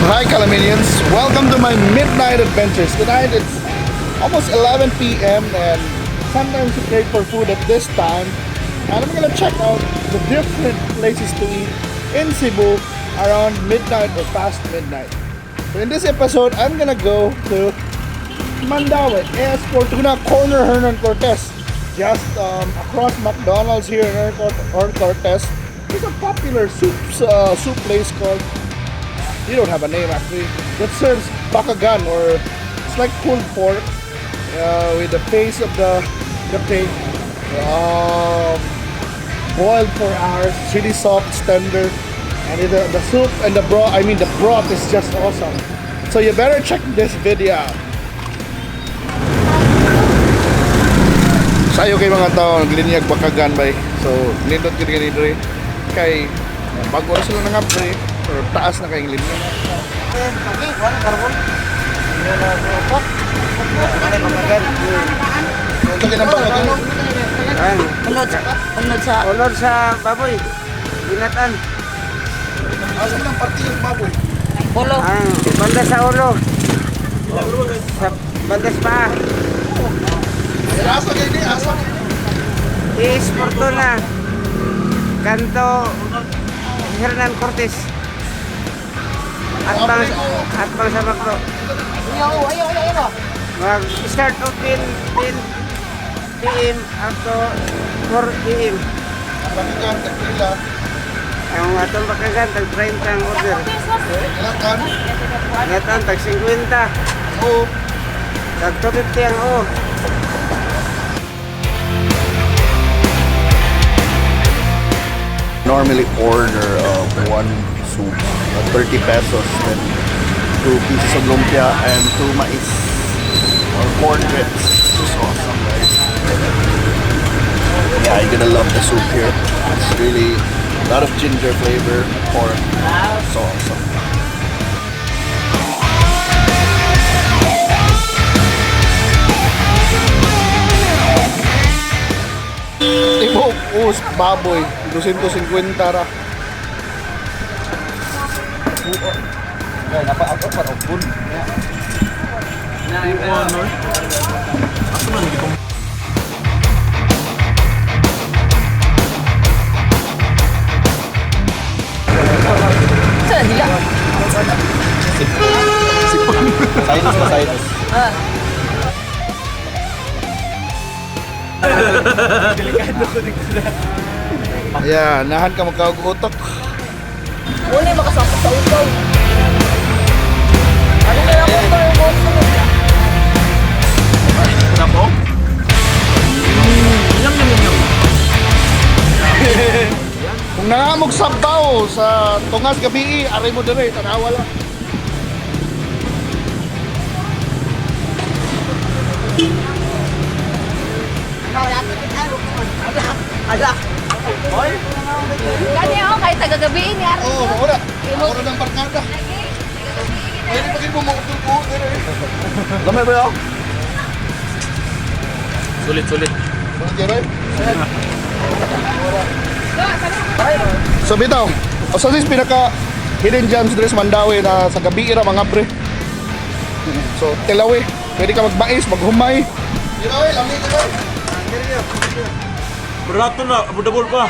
Hi, Calaminians! Welcome to my midnight adventures. Tonight it's almost 11 p.m. and sometimes you crave for food at this time. And I'm gonna check out the different places to eat in Cebu around midnight or past midnight. So in this episode, I'm gonna go to Mandaue, AS Fortuna, corner Hernan Cortez. Just across McDonald's here in Hernan Cortez. There's a popular soup place called, you don't have a name actually, that serves bakagan, or it's like pulled pork with the face of the pig, boiled for hours. It's really soft, it's tender, and the soup and the broth, I mean the broth, is just awesome. So you better check this video out. Sayo kay mga tao naglinyag bakagan bay. So nindot gid gani diri kay bago ra sila nangabri pero taas na kay linya. Ito kinang bakagan. Unod sa unod sa Ulod sa baboy. Binatan. Asa man ang partiyong baboy? Ulo. Ang banda sa ulo. Sa banda sa paa. Asa kay ni asa? Is Fortuna. Kanto Hernan Cortez. At pang sa Macro. Ayo, ayo, ayo, ayo. Mag start open 10 p.m. up to 4 p.m. Bakagan tagpila. Ang atong bakagan tag 30 ang order. Ilatan. Ngatan tag 50. Oh, Tag 250 ang o. Normally order one soup, 30 pesos, then two pieces of lumpia and two mais or corn grits. This is awesome, guys. Yeah, you're gonna love the soup here. It's really a lot of ginger flavor, pork. So awesome. Tibok us baboy, 250 ra. Sa dila. Sinus ba sinus? Ah. Yeah, nahan ka magkagutok. Wala makasapot sa ugaw. Ano kaya ako ito yung buhok mo? Kung nangamog sabaw sa tungas gabi, aray mo dire, tanawa lang. Gani ako kahit tagagabiin ni Ari. Oo, oh, wala. Ako na ng barkada. Pwede pa kayo bumuutol ko dire. Lamay ba yun? Sulit, sulit. Sulit dire. So bitaw, usa sis pinaka hidden gems dire sa Mandaue na sa gabi ra mga pre. So tilawi, pwede ka magbais, maghumay. Tilawi, lami ka ba? Berato na, double pa.